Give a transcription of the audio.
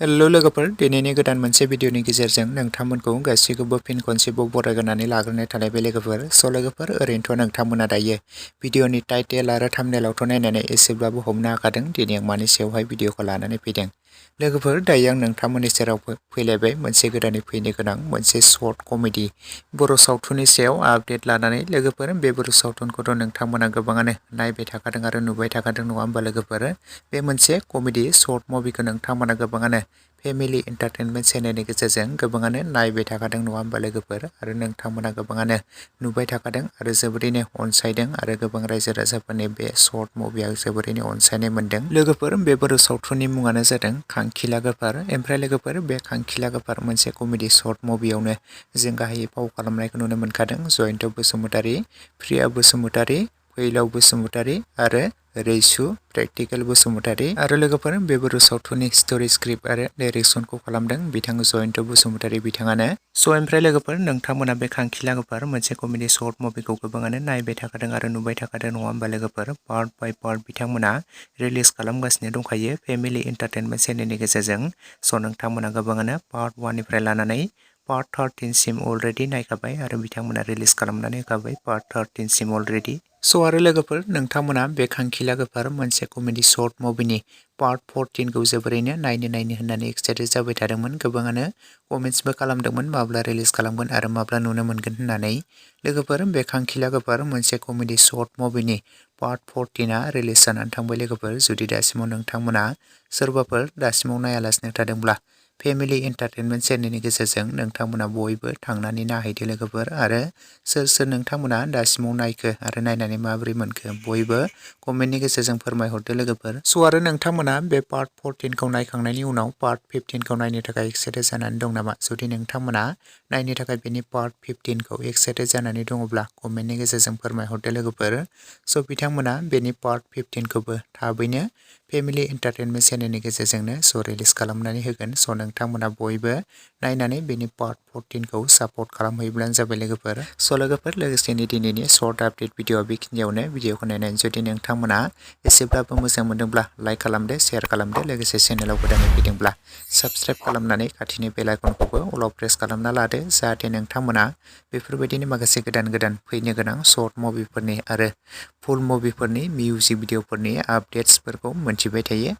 Hello लोगोफोर, दिनैनि गोदान मोनसे भिडिअनि गेजेरजों नोंथांमोनखौ गासैखौबो फिन खनसेबाव बरायग्रोनानै लाग्रोनाय थालायबाय लोगोफोर। लोगोफोर, ओरैनोथ' नोंथांमोना दायो भिडिअनि टाइटेल आरो थाम्बनेलावथ' नायनानै एसेब्लाबो हमनो हाखादों दिनै आं मानि सायावहाय भिडिअखौ लानानै फैदों। लोगोफोर, दायो आं नोंथांमोननि सेराव फैलायबाय मोनसे गोदानै फैनो गोनां मोनसे सर्ट कमेडि बर' सावथुननि सायाव आपडेट लानानै। लोगोफोर, बे बर' सावथुनखौथ' नोंथांमोना गोबाङानो नायबाय थाखादों आरो नुबाय थाखादों नङा होमबा लोगोफोर। बे मोनसे कमेडि सर्ट मुभिखौ नोंथांमोना गोबाङानो फेमिलि एन्टारटेनमेन्ट चेनेलनि गेजेरजों गोबाङानो नायबाय थाखादों नङा होमबा लोगोफोर, आरो नोंथांमोना गोबाङानो नुबाय थाखादों आरो जोबोरैनो अनसायदों आरो गोबां रायजो राजाफोरनि बे सर्ट मुभिया जोबोरैनो अनसायनाय मोन्दों। लोगोफोर, बे बर' सावथुननि मुङानो जादों खांखिला गोफार। ओमफ्राय लोगोफोर, बे खांखिला गोफार मोनसे कमेडि सर्ट मुभियावनो जों गाहायै फाव खालामनायखौ नुनो मोनखादों जयन्त बसुमतारी, प्रिया बसुमतारी, फैलाव बसुमतारी आरो रैसु प्रेक्टिकेल बसुमतारी। आरो लोगोफोर, बे बर' सावथुननि स्ट'रि स्क्रिप्ट आरो डाइरेक्सनखौ खालामदों बिथां जयन्त बसुमतारी बिथाङानो। ओमफ्राय लोगोफोर, नोंथांमोना बे खांखिला गोफार मोनसे कमेडि सर्ट मुभिखौ गोबाङानो नायबाय थाखादों आरो नुबाय थाखादों नङा होमबा लोगोफोर। पार्ट बाय पार्ट बिथांमोना रिलिज खालामगासिनो दंखायो फेमिलि एन्टारटेनमेन्ट चेनेलनि गेजेरजों। नोंथांमोना गोबाङानो पार्ट 1 निफ्राय लानानै पार्ट 13 सिम अलरेडि नायखाबाय आरो बिथांमोना रिलिज खालामनानै होखाबाय पार्ट 13 सिम अलरेडि। आरो लोगोफोर, नोंथांमोना बे खांखिला गोफार मोनसे कमेडि सर्ट मुभिनि पार्ट 14 खौ जोबोरैनो नायनो होननानै एक्साइटेड जाबाय थादोंमोन। गोबाङानो कमेन्ट्सबो खालामदोंमोन माब्ला रिलिज खालामगोन आरो माब्ला नुनो मोनगोन होननानै। लोगोफोर, बे खांखिला गोफार मोनसे कमेडि सर्ट मुभिनि पार्ट 14आ रिलिज जानानै थांबाय लोगोफोर। जुदि दासिमाव नोंथांमोना सोरबाफोर दासिमाव नायालासिनो थादोंब्ला फेमिलि एन्टारटेनमेन्ट चेनेलनि गेजेरजों नोंथांमोना बयबो थांनानै नायहैदो लोगोफोर। आरो सोर नोंथांमोना दासिमाव नायखो आरो नायनानै माबोरै मोनखो बयबो कमेन्टनि गेजेरजों फोरमायहरदो लोगोफोर। आरो नोंथांमोना बे पार्ट 14 खौ नायखांनायनि उनाव पार्ट 15 खौ नायनो थाखाय एक्साइटेड जानानै दं नामा? जुदि नोंथांमोना नायनो थाखाय बेनि पार्ट 15 खौ एक्साइटेड जानानै दङब्ला कमेन्टनि गेजेरजों फोरमायहरदो लोगोफोर। बिथांमोना बेनि पार्ट 15 खौबो थाबैनो फेमिलि एन्टारटेनमेन्ट चेनेलनि गेजेरजोंनो रिलिज खालामनानै होगोन। नोंथांमोना बयबो नायनानै बेनि पार्ट 14 खौ सापर्ट खालामहैब्लानो जाबाय लोगोफोर। लोगोफोर, लोगोसेनो दिनैनि सर्ट आपडेट भिडिअआ बेखिनियावनो। भिडिअखौ नायनानै जुदि नोंथांमोना एसेब्लाबो मोजां मोनदोंब्ला लाइक खालामदो, शेयार खालामदो। लोगोसे चेनेलाव गोदानै फैदोंब्ला साबस्क्राइब खालामनानै खाथिनि बेल आइकनखौबो अलाव प्रेस खालामना लादो, जाहाथे नोंथांमोना बेफोरबायदिनो माखासे गोदान फैनो गोनां सर्ट मुभिफोरनि आरो फुल मुभिफोरनि मिउजिक भिडिअफोरनि आपडेट्सफोरखौ मोनथिबाय थायो।